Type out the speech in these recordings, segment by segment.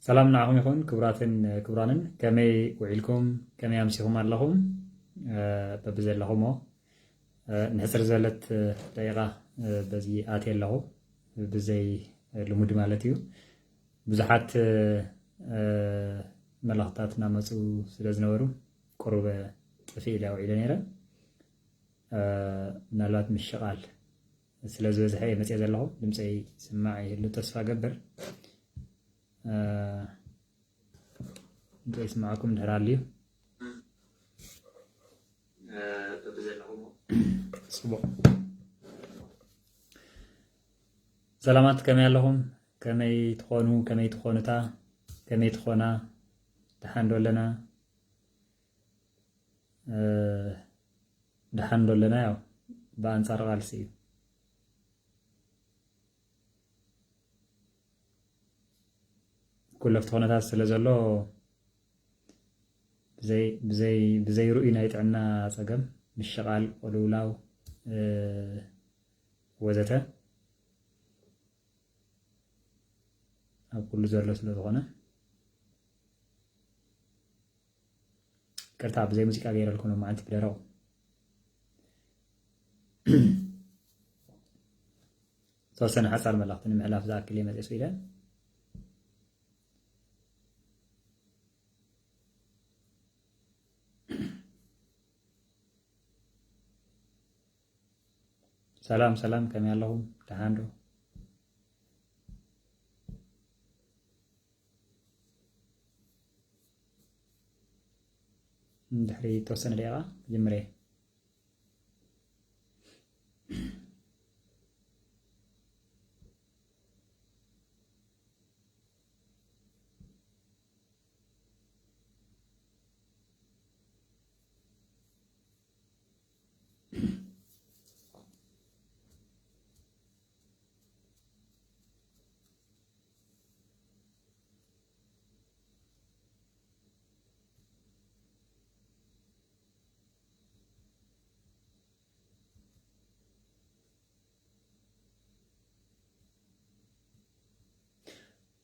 ሰላም ንዓኹም ይኹን ክቡራትን ክቡራንን፣ ከመይ ውዒልኩም? ከመይ ኣምሲኹም ኣለኹም? እ፣ በብዘለኹሞ፣ እ፣ ንሕጽር ዝበለት፣ እ፣ ደቂቓ፣ እ፣ በዚ ኣትየ ኣለኹ፣ ብዘይ ልሙድ ማለት እዩ። ብዙሓት፣ እ፣ እ፣ መልእኽታት እናመጹ ስለ ዝነበሩ፣ ቁሩብ ጥፍእ ኢለ ኣውዒለ ነይረ። እ፣ ምናልባት ምሽቓል ስለ ዝበዝሐ እየ መፅየ ዘለኹ። ድምፀይ ይስማዕ ይህሉ ተስፋ ገብር። እ፣ ድምፀይ ይስማዓኩም ድሕር ኣልዩ። እ፣ በብዘለኹሞ። ፅቡቕ። ሰላማት፣ ከመይ ኣለኹም? ከመይ ትኾኑ? ከመይ ትኾኑታ? ከመይ ትኾና? ደሓን ዶ ኣለና? እ፣ ደሓን ዶ ኣለና? ያው ብኣንጻር ቃልሲ እዩ። ኩለፍቲ ኩነታት ስለ ዘሎ ብዘይ፣ ብዘይ፣ ብዘይ ርኡይ ናይ ጥዕና ጸገም፣ ምሽቓል፣ ቅልውላው፣ እ፣ ወዘተ ኣብ ኩሉ ዘሎ ስለ ዝኾነ፣ ይቅርታ፣ ብዘይ ሙዚቃ ገይረልኩም ሎማዓንቲ ብደረቑ። ዝተወሰነ ሓጻር መልእኽቲ ንምሕላፍ ዝኣክል እየ መፅእ ኢለ። ሰላም፣ ሰላም፣ ከመይ ኣለኹም? ደሓን ዶ? ድሕሪ ተወሰነ ደቂቓ ክጅምር እየ።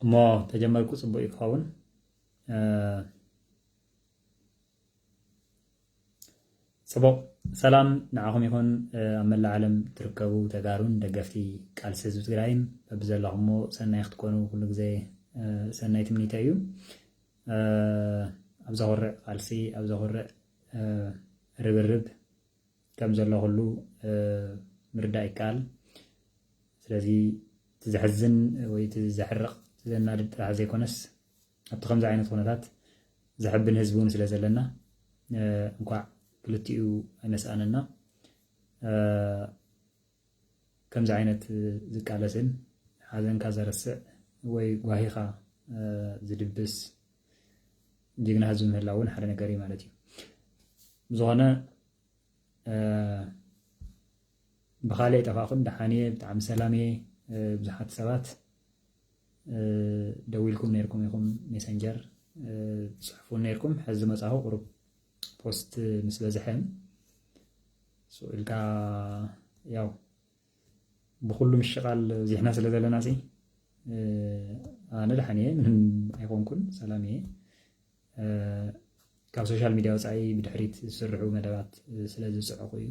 እሞ ተጀመርኩ ጽቡቕ እዩ ክኸውን። እ፣ ጽቡቕ። ሰላም ንዓኹም ይኹን፣ እ፣ ኣብ መላእ ዓለም ትርከቡ ተጋሩን ደገፍቲ ቃልሲ ህዝቢ ትግራይን በብዘለኹሞ ሰናይ ክትኮኑ ኩሉ ግዜ፣ እ፣ ሰናይ ትምኒተይ እዩ። እ፣ ኣብ ዘኹርዕ ቃልሲ፣ ኣብ ዘኹርዕ፣ እ፣ ርብርብ ከም ዘሎ ኩሉ፣ እ፣ ምርዳእ ይከኣል። ስለዚ እቲ ዘሕዝን ወይ እቲ ዘሕርቕ፣ እቲ ዘናድድ ጥራሕ ዘይኮነስ፣ ኣብቲ ከምዚ ዓይነት ኩነታት ዘሕብን ህዝቢ እውን ስለ ዘለና፣ እ፣ እንኳዕ ክልቲኡ ኣይነስኣነና። እ፣ ከምዚ ዓይነት ዝቃለስን ሓዘንካ ዘረስዕ ወይ ጓሂኻ፣ እ፣ ዝድብስ ጅግና ህዝቢ ምህላው እውን ሓደ ነገር እዩ ማለት እዩ። ብዝኾነ፣ እ፣ ብኻልእ ኣይጠፋእኹን፣ ደሓን እየ፣ ብጣዕሚ ሰላም እየ። እ፣ ብዙሓት ሰባት፣ እ፣ ደዊልኩም ነይርኩም ኢኹም፣ ሜሰንጀር፣ እ፣ ትጽሕፉን ነይርኩም። ሕዚ መጻኹ ቁሩብ ፖስት ምስ በዝሐ፣ ስቕ ኢልካ ያው ብኹሉ ምሽቓል በዚሕና ስለ ዘለና ሲ፣ እ፣ ኣነ ደሓን እየ፣ ምንም ኣይኮንኩን፣ ሰላም እየ። እ፣ ካብ ሶሻል ሚድያ ወጻኢ ብድሕሪት ዝስርሑ መደባት፣ እ፣ ስለ ዝጽዕቑ እዩ።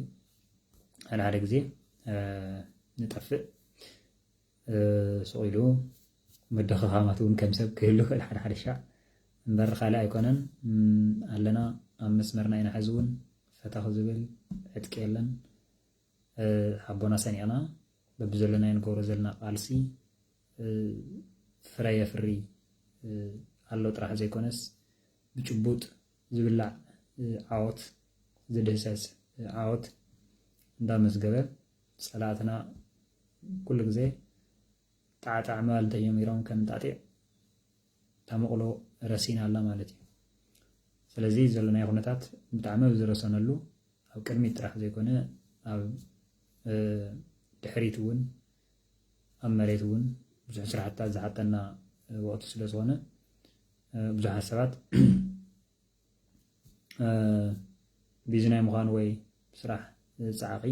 ሓደ ሓደ ግዜ፣ እ፣ ንጠፍእ፣ እ፣ ስቕ ኢሉ ምድኽኻማት እውን ከም ሰብ ክህሉ ይኽእል ሓደ ሓደ ሻዕ። እምበር ካልእ ኣይኮነን። እም፣ ኣለና፣ ኣብ መስመርና ኢና። ሕዚ እውን ፈተኽ ዝብል ዕጥቂ የለን። እ፣ ሓቦና ሰኒቕና በብዘለናዮ ንገብሮ ዘለና ቃልሲ፣ እ፣ ፍረ የፍሪ፣ እ፣ ኣሎ ጥራሕ ዘይኮነስ ብጭቡጥ ዝብላዕ፣ እ፣ ዓወት፣ ዝድህሰስ፣ እ፣ ዓወት እንዳመዝገበ፣ ጸላእትና ኩሉ ግዜ ጣዕጣዕ ምባል እንተጀሚሮም ከም ጣጢዕ እታ መቕሎ ረሲና ኣላ ማለት እዩ። ስለዚ ዘለናዮ ኩነታት ብጣዕሚ ኣብ ዝረሰነሉ፣ ኣብ ቅድሚት ጥራሕ ዘይኮነ ኣብ፣ እ፣ ድሕሪት እውን፣ ኣብ መሬት እውን ብዙሕ ስራሕትታት ዝሓተና ወቕቲ ስለ ዝኾነ፣ እ፣ ብዙሓት ሰባት እ፣ ቢዚ ናይ ምዃን ወይ ስራሕ ጻዕቒ፣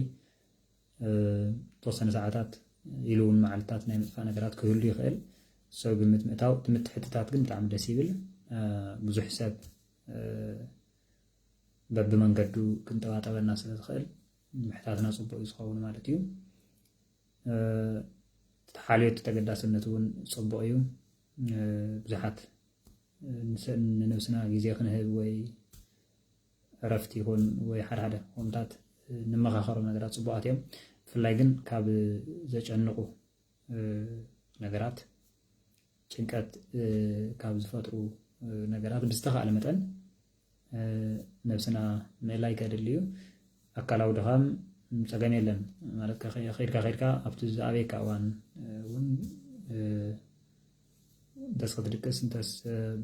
እ፣ ተወሰነ ሰዓታት ኢሉ እውን መዓልታት ናይ ምጥፋእ ነገራት ክህሉ ይኽእል። ሰብ ግምት ምእታው፣ እቲ ምትሕትታት ግን ብጣዕሚ ደስ ይብል። ብዙሕ ሰብ በብመንገዱ ክንጠባጠበና ስለ ዝኽእል ምሕታትና ጽቡቕ እዩ ዝኸውን ማለት እዩ። እቲ ሓልዮት ተገዳስነት እውን ጽቡቕ እዩ። ብዙሓት ንነብስና ግዜ ክንህብ ወይ ዕረፍቲ ይኹን ወይ ሓደ ሓደ ከምታት ንመኻኸሮ ነገራት ጽቡቓት እዮም። ብፍላይ ግን ካብ ዘጨንቑ ነገራት፣ ጭንቀት ካብ ዝፈጥሩ ነገራት ብዝተኻእለ መጠን ነብስና ምእላይ ከድሊ እዩ። ኣካላዊ ድኻም ጸገም የለን ማለት ከ-፣ ከይድካ ከይድካ ኣብቲ ዝኣበየካ እዋን እውን እንተስ ክትድቅስ እንተስ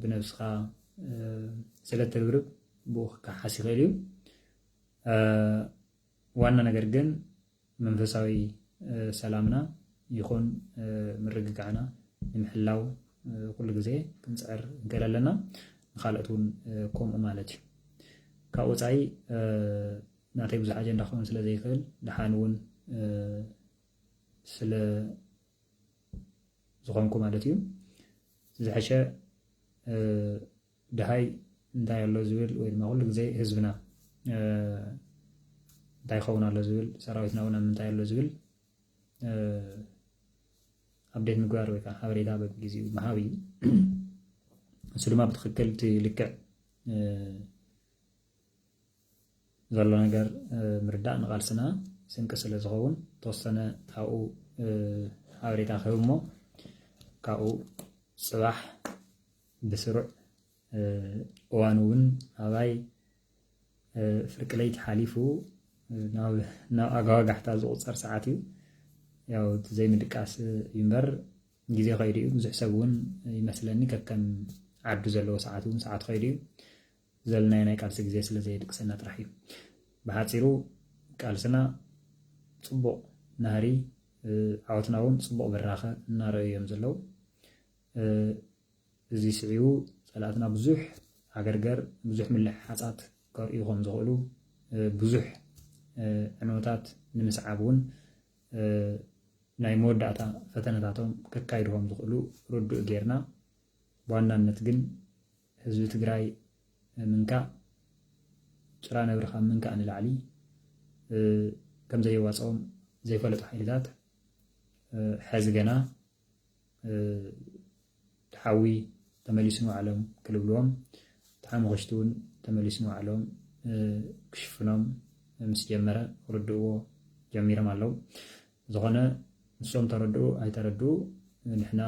ብነብስኻ ስለ ትርብርብ ብኡ ክከሓስ ይኽእል እዩ። ዋና ነገር ግን መንፈሳዊ ሰላምና ይኹን ምርግጋዕና ንምሕላው ኩሉ ግዜ ክንፅዕር ንክእል ኣለና። ንካልኦት እውን ከምኡ ማለት እዩ። ካብ ወፃኢ ናተይ ብዙሕ ኣጀንዳ ክኸውን ስለ ዘይክእል፣ ደሓን እውን ስለ ዝኾንኩ ማለት እዩ። ዝሐሸ ድሃይ እንታይ ኣሎ ዝብል ወይ ድማ ኩሉ ግዜ ህዝብና እንታይ ይኸውን ኣሎ ዝብል፣ ሰራዊትና እውን ኣብ ምንታይ ኣሎ ዝብል ኣፕዴት ምግባር ወይ ከዓ ሓበሬታ በብግዜኡ ምሃብ እዩ። እሱ ድማ ብትኽክል እቲ ልክዕ ዘሎ ነገር ምርዳእ ንቃልስና ስንቂ ስለ ዝኸውን፣ ተወሰነ ካብኡ ሓበሬታ ክህብ እሞ፣ ካብኡ ጽባሕ ብስሩዕ እዋን እውን ኣባይ ፍርቂ ለይቲ ሓሊፉ ናብ ኣጋዋጋሕታ ዝቑጸር ሰዓት እዩ። ያው እቲ ዘይምድቃስ እዩ እምበር፣ ግዜ ከይዱ እዩ። ብዙሕ ሰብ እውን ይመስለኒ ከከም ዓዱ ዘለዎ ሰዓት እውን ሰዓት ከይዱ እዩ። ዘለናዮ ናይ ቃልሲ ግዜ ስለ ዘየድቅሰና ጥራሕ እዩ። ብሓፂሩ ቃልስና ፅቡቕ ናህሪ፣ ዓወትና እውን ፅቡቕ ብራኸ እናረኣዩ እዮም ዘለዉ። እዚ ስዒቡ ፀላእትና ብዙሕ ሃገርገር፣ ብዙሕ ምልሕሓፃት ከርእዩ ከም ዝኽእሉ፣ ብዙሕ ዕንወታት ንምስዓብ እውን ናይ መወዳእታ ፈተነታቶም ከካይዱ ከም ዝኽእሉ ርዱእ ጌርና፣ ብዋናነት ግን ህዝቢ ትግራይ ምንካእ፣ ጭራ ነብሪ ካብ ምንካእ ንላዕሊ ከም ዘየዋፅኦም ዘይፈለጡ ሓይልታት፣ ሕዚ ገና እቲ ሓዊ ተመሊሱ ንባዕሎም ክልብልዎም፣ እቲ ሓመኹሽቲ እውን ተመሊሱ ንባዕሎም ክሽፍኖም ምስ ጀመረ ክርድእዎ ጀሚሮም ኣለዉ። ዝኾነ ንሶም ተረድኡ ኣይተረድኡ፣ ንሕና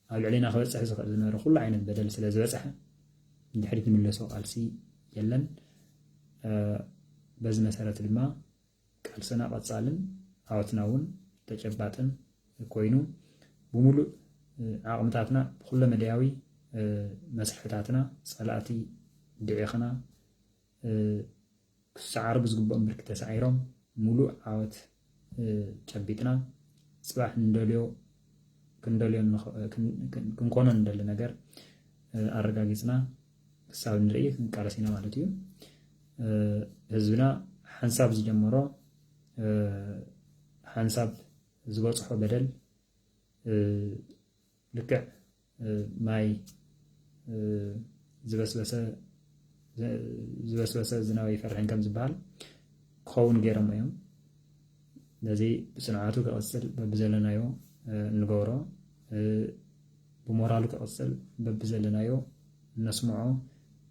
ኣብ ልዕሌና ክበፅሕ ዝኽእል ዝነበረ ኩሉ ዓይነት በደል ስለ ዝበፅሐ፣ ንድሕሪት ንምለሶ ቃልሲ የለን። በዚ መሰረት ድማ ቃልስና ቀፃልን ዓወትና እውን ተጨባጥን ኮይኑ፣ ብምሉእ ዓቕምታትና ብኩለመዳያዊ መስርሕታትና ፀላእቲ ድዒኽና ክሰዓሩ ብዝግብኦም ብርኪ ተሳዒሮም፣ ሙሉእ ዓወት ጨቢጥና፣ ፅባሕ ንደልዮ ክንደልዮ ክንኮኖ ንደሊ ነገር ኣረጋጊፅና ክሳብ ንርኢ ክንቃለስ ኢና ማለት እዩ። ህዝብና ሓንሳብ ዝጀመሮ፣ ሓንሳብ ዝበፅሖ በደል፣ ልክዕ ማይ ዝበስበሰ ዝበስበሰ ዝናብ ኣይፈርሕን ከም ዝበሃል ክኸውን ገይሮሞ እዮም። ስለዚ ብፅንዓቱ ክቕፅል በብዘለናዮ እንገብሮ፣ ብሞራሉ ክቕፅል በብዘለናዮ እነስምዖ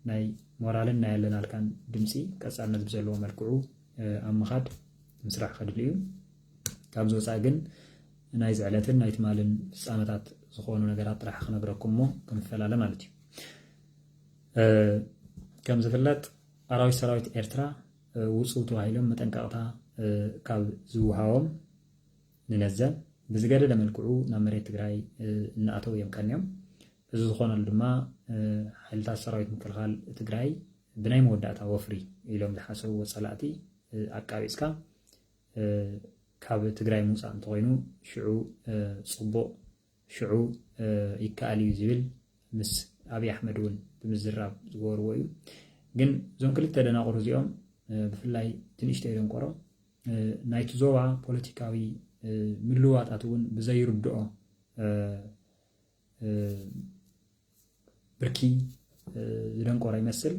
ናይ ሞራልን ናይ ኣለናልካን ድምፂ ቀፃልነት ብዘለዎ መልክዑ ኣብ ምኻድ ምስራሕ ከድሊ እዩ። ካብዚ ወፃኢ ግን ናይዚ ዕለትን ናይ ትማልን ፍፃመታት ዝኾኑ ነገራት ጥራሕ ክነግረኩም እሞ ክንፈላለ ማለት እዩ። ከም ዝፍለጥ ኣራዊት ሰራዊት ኤርትራ ውፅው ተባሂሎም መጠንቀቕታ ካብ ዝውሃቦም ንነዘ ብዝገደደ መልክዑ ናብ መሬት ትግራይ እናኣተው እዮም ቀንዮም። እዚ ዝኾነሉ ድማ ሓይልታት ሰራዊት ምክልኻል ትግራይ ብናይ መወዳእታ ወፍሪ ኢሎም ዝሓሰብዎ ፀላእቲ ኣቃቢፅካ ካብ ትግራይ ምውፃእ እንተኾይኑ ሽዑ ፅቡቕ ሽዑ ይከኣል እዩ ዝብል ምስ ኣብይ ኣሕመድ እውን ብምዝራብ ዝገበርዎ እዩ። ግን እዞም ክልተ ደናቑር እዚኦም ብፍላይ እቲ ንእሽተይ ደንቆሮ ናይቲ ዞባ ፖለቲካዊ ምልዋጣት እውን ብዘይርድኦ ብርኪ ዝደንቆረ ይመስል።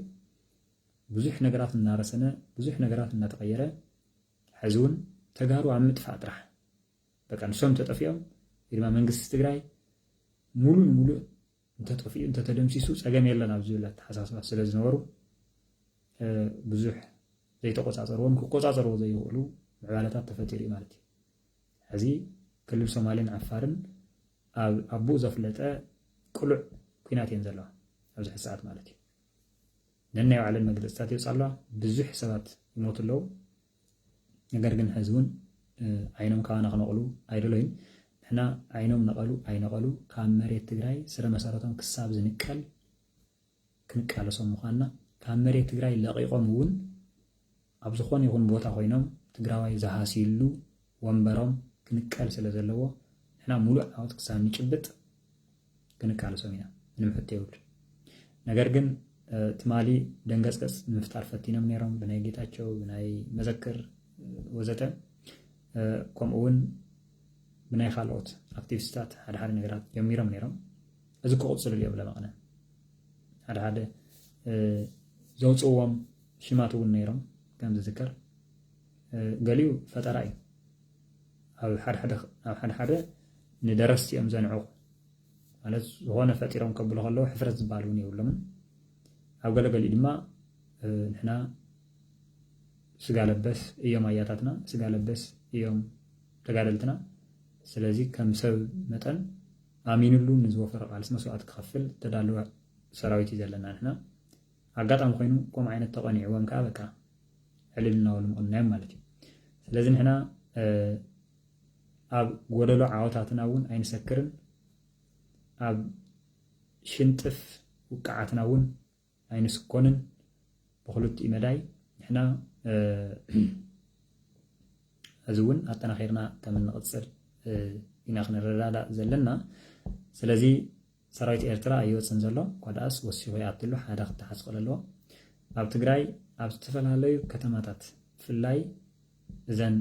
ብዙሕ ነገራት እናረሰነ፣ ብዙሕ ነገራት እናተቐየረ፣ ሕዚ እውን ተጋሩ ኣብ ምጥፋእ ጥራሕ፣ በቃ ንሶም ተጠፊኦም ወይ ድማ መንግስቲ ትግራይ ሙሉ ንሙሉ እንተጠፊኡ እንተተደምሲሱ ጸገም የለን ኣብ ዝብል ኣተሓሳስባ ስለ ዝነበሩ ብዙሕ ዘይተቆጻጸርዎም ክቆጻጸርዎ ዘይኽእሉ ምዕባለታት ተፈጢሩ እዩ ማለት እዩ። ሕዚ ክልል ሶማሌን ዓፋርን ኣብ ኣቦኡ ዘፍለጠ ቅሉዕ ኩናት እየን ዘለዋ ኣብዚ ሕዚ ሰዓት ማለት እዩ። ነናይ ባዕለን መግለፅታት ይወፅኣ ኣለዋ። ብዙሕ ሰባት ይሞቱ ኣለዉ። ነገር ግን ሕዚ እውን ዓይኖም ካባና ክነቕሉ ኣይደለዩን። ንሕና ዓይኖም ነቐሉ ኣይነቐሉ ካብ መሬት ትግራይ ስረ መሰረቶም ክሳብ ዝንቀል ክንቃለሶም ምዃንና፣ ካብ መሬት ትግራይ ለቒቖም እውን ኣብ ዝኾነ ይኹን ቦታ ኮይኖም ትግራዋይ ዝሃስይሉ ወንበሮም ክንቀል ስለ ዘለዎ ንሕና ሙሉእ ዓወት ክሳብ ንጭብጥ ክንቃለሶም ኢና። ምንም ሕቶ የብሉ። ነገር ግን ትማሊ ደንገፅገፅ ንምፍጣር ፈቲኖም ነይሮም ብናይ ጌታቸው ብናይ መዘክር ወዘተ ከምኡ እውን ብናይ ካልኦት ኣክቲቪስታት ሓደ ሓደ ነገራት ጀሚሮም ነይሮም። እዚ ክቕፅሉ እዮም ለመቕነ ሓደ ሓደ ዘውፅዎም ሽማት እውን ነይሮም ከም ዝዝከር። ገሊኡ ፈጠራ እዩ። ኣብ ሓደ ሓደ ንደረስቲ እዮም ዘንዕቑ ማለት ዝኾነ ፈጢሮም ከብሉ ከለዉ ሕፍረት ዝበሃል እውን የብሎምን። ኣብ ገለገሊኡ ድማ ንሕና ስጋ ለበስ እዮም ኣያታትና፣ ስጋ ለበስ እዮም ተጋደልትና። ስለዚ ከም ሰብ መጠን ኣሚንሉ ንዝወፈረ ቃልሲ መስዋእቲ ክኸፍል ተዳለወ ሰራዊት እዩ ዘለና። ንሕና ኣጋጣሚ ኮይኑ ከምኡ ዓይነት ተቐኒዕዎም ከዓ በቃ ዕልል እናበሉ ምቕናዮም ማለት እዩ። ስለዚ ንሕና ኣብ ጎደሎ ዓወታትና እውን ኣይንሰክርን፣ ኣብ ሽንጥፍ ውቅዓትና እውን ኣይንስኮንን። ብክልቲኡ መዳይ ንሕና እዚ እውን ኣጠናኺርና ከም እንቕፅል ኢና ክንረዳዳእ ዘለና። ስለዚ ሰራዊት ኤርትራ ኣይወፅን ዘሎ፣ እኳ ደኣስ ወሲኹ ይኣትሉ ሓደ ክተሓዝ ክእል ኣለዎ። ኣብ ትግራይ ኣብ ዝተፈላለዩ ከተማታት ብፍላይ እዘን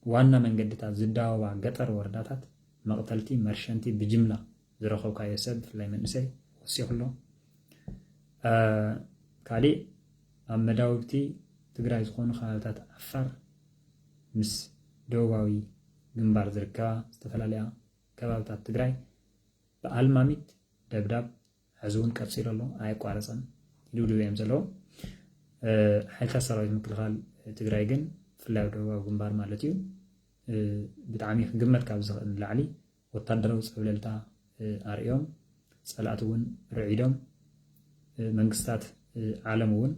ዋና መንገድታት ዝዳወባ ገጠር ወረዳታት መቕተልቲ መርሸንቲ ብጅምላ ዝረኸብካዮ ሰብ ብፍላይ መንእሰይ ወሲኹ ኣሎ። ካሊእ ኣብ መዳውብቲ ትግራይ ዝኾኑ ከባብታት ዓፋር ምስ ደቡባዊ ግንባር ዝርከባ ዝተፈላለያ ከባብታት ትግራይ ብኣልማሚት ደብዳብ ሕዚ እውን ቀፂሉ ኣሎ፣ ኣየቋረፀን። ይድብድቡ እዮም ዘለዉ። ሓይልታት ሰራዊት ምክልኻል ትግራይ ግን ብፍላይ ኣብ ደቡባዊ ግንባር ማለት እዩ ብጣዕሚ ክግመት ካብ ዝኽእል ንላዕሊ ወታደራዊ ፀብለልታ ኣርእዮም፣ ፀላእቲ እውን ርዒዶም፣ መንግስታት ዓለም እውን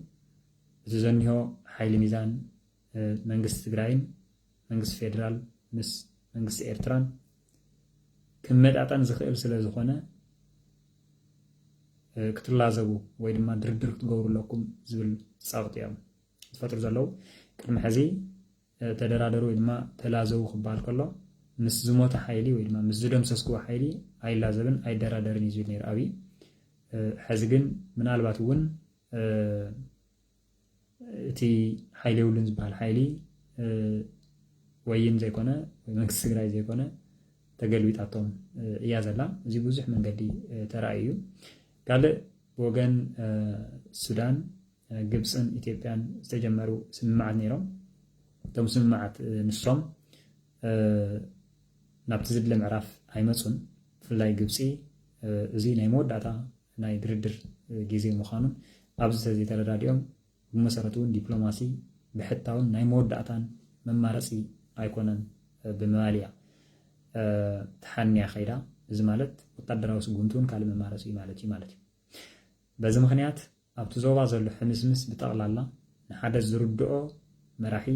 እቲ ዘኒሆ ሓይሊ ሚዛን መንግስቲ ትግራይን መንግስቲ ፌዴራል ምስ መንግስቲ ኤርትራን ክመጣጠን ዝኽእል ስለ ዝኾነ ክትላዘቡ ወይ ድማ ድርድር ክትገብሩ ኣለኩም ዝብል ፃውዒት እዮም ዝፈጥሩ ዘለዉ። ቅድሚ ሕዚ ተደራደሩ ወይ ድማ ተላዘቡ ክበሃል ከሎ ምስ ዝሞተ ሓይሊ ወይ ድማ ምስ ዝደምሰስክዎ ሓይሊ ኣይላዘብን ኣይደራደርን እዩ ዝብል ነይሩ ኣብይ። ሕዚ ግን ምናልባት እውን እቲ ሓይሊ የብሉን ዝበሃል ሓይሊ ወይን ዘይኮነ ወይ መንግስቲ ትግራይ ዘይኮነ ተገልቢጣቶም እያ ዘላ። እዚ ብዙሕ መንገዲ ተራእዩ እዩ። ካልእ ብወገን ሱዳን፣ ግብፅን ኢትዮጵያን ዝተጀመሩ ስምምዓት ነይሮም። እቶም ስምምዓት ንሶም ናብቲ ዝድለ ምዕራፍ ኣይመፁን። ብፍላይ ግብፂ እዚ ናይ መወዳእታ ናይ ድርድር ግዜ ምዃኑን ኣብዚ ተዘይተረዳዲኦም ብመሰረቱ እውን ዲፕሎማሲ ብሕታውን ናይ መወዳእታን መማረፂ ኣይኮነን ብምባል እያ ተሓንያ ከይዳ። እዚ ማለት ወታደራዊ ስጉምቲ እውን ካልእ መማረፂ እዩ ማለት እዩ ማለት እዩ። በዚ ምኽንያት ኣብቲ ዞባ ዘሎ ሕምስምስ ብጠቕላላ ንሓደ ዝርድኦ መራሒ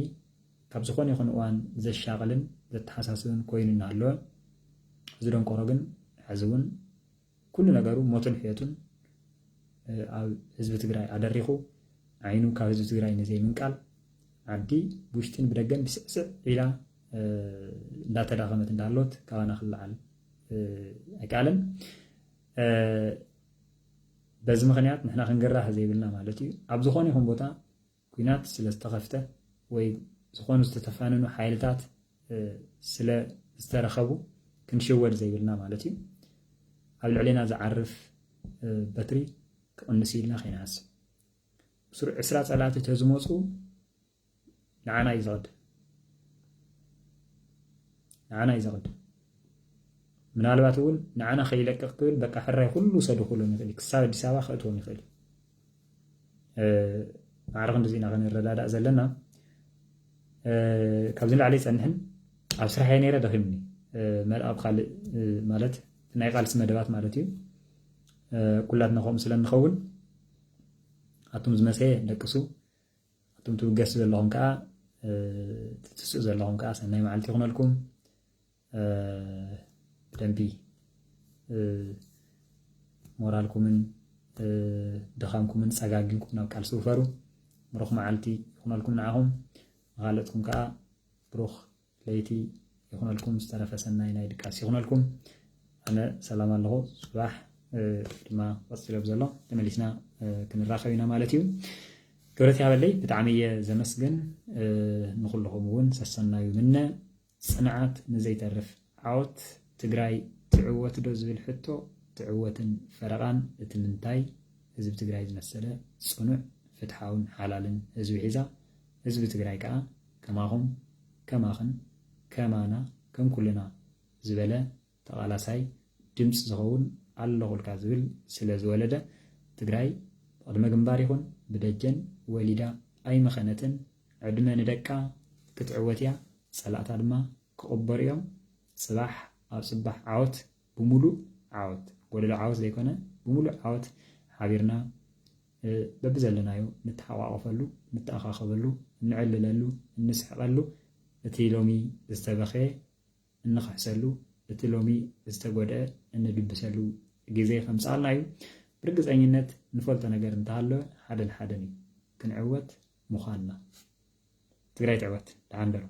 ካብ ዝኾነ ይኹን እዋን ዘሻቕልን ዘተሓሳስብን ኮይኑ እናሃለወ፣ እዚ ደንቆሮ ግን ሕዚ እውን ኩሉ ነገሩ ሞትን ሕየቱን ኣብ ህዝቢ ትግራይ ኣደሪኹ ዓይኑ ካብ ህዝቢ ትግራይ ንዘይምንቃል ዓዲ ብውሽጥን ብደገን ብስዕስዕ ኢላ እንዳተዳኸመት እንዳሃለወት ካባና ክለዓል ኣይከኣለን። በዚ ምኽንያት ንሕና ክንገራህ ዘይብልና ማለት እዩ። ኣብ ዝኾነ ይኹን ቦታ ኲናት ስለ ዝተኸፍተ ወይ ዝኾኑ ዝተተፋነኑ ሓይልታት ስለ ዝተረኸቡ ክንሽወድ ዘይብልና ማለት እዩ። ኣብ ልዕሌና ዝዓርፍ በትሪ ክቕንስ ኢልና ከይንሓስብ፣ ብስሩ ዕስራ ጸላእቲ ተዝመፁ ንዓና እዩ ዝቐድም። ንዓና እዩ ዘቕድም። ምናልባት እውን ንዓና ከይለቅቕ ክብል በቃ ሕራይ ኩሉ ውሰዱ ክብሎም ይኽእል እዩ። ክሳብ ኣዲስ ኣበባ ከእትዎም ይኽእል እዩ። ማዕረ ክንድዚ ኢና ክንረዳዳእ ዘለና። ካብዚ ንላዕሊ ይጸንሕን ኣብ ስራሕ እየ ነይረ ደኺምኒ። መልኣብ ካልእ ማለት ናይ ቃልሲ መደባት ማለት እዩ። ኩላትና ከምኡ ስለ እንኸውን ኣቱም ዝመሰየ ደቅሱ፣ ኣቱም ትብገስ ዘለኹም ከዓ ትትስእ ዘለኹም ከዓ ሰናይ መዓልቲ ይኹነልኩም። ብደንቢ ሞራልኩምን ድኻምኩምን ጸጋጊንኩም ናብ ቃልሲ ውፈሩ። ብሩኽ መዓልቲ ይኹነልኩም ንዓኹም፣ ንኻልኦትኩም ከዓ ብሩኽ ለይቲ ይኹነልኩም። ዝተረፈ ሰናይ ናይ ድቃስ ይኹነልኩም። ኣነ ሰላም ኣለኹ። ጽባሕ ድማ ቀጺሎ ብዘሎ ተመሊስና ክንራኸብ ኢና ማለት እዩ። ክብረት ያበለይ፣ ብጣዕሚ እየ ዘመስግን። ንኹልኹም እውን ሰሰናዩ ምነ። ጽንዓት ንዘይተርፍ ዓወት። ትግራይ ትዕወት ዶ ዝብል ሕቶ ትዕወትን ፈረቓን እቲ ምንታይ ህዝቢ ትግራይ ዝመሰለ ጽኑዕ፣ ፍትሓውን ሓላልን ህዝቢ ሒዛ፣ ህዝቢ ትግራይ ከዓ ከማኹም፣ ከማኽን፣ ከማና፣ ከም ኩልና ዝበለ ተቓላሳይ ድምፂ ዝኸውን ኣለኹልካ ዝብል ስለ ዝወለደ፣ ትግራይ ብቕድመ ግንባር ይኹን ብደጀን ወሊዳ ኣይመኸነትን። ዕድመ ንደቃ፣ ክትዕወት እያ። ፀላእታ ድማ ክቕበሩ እዮም። ፅባሕ ኣብ ፅባሕ ዓወት፣ ብሙሉእ ዓወት፣ ጎደሎ ዓወት ዘይኮነ ብሙሉእ ዓወት ሓቢርና በብዘለናዮ ንተሓቋቆፈሉ፣ ንተኣኻኸበሉ፣ እንዕልለሉ፣ እንስሕቐሉ፣ እቲ ሎሚ ዝተበኸየ እንኽሕሰሉ፣ እቲ ሎሚ ዝተጎድአ እንድብሰሉ ግዜ ከምፅኣልና እዩ። ብርግፀኝነት ንፈልጦ ነገር እንተሃለወ ሓደን ሓደን እዩ፣ ክንዕወት ምዃንና። ትግራይ ትዕወት። ደሓን ደሩ።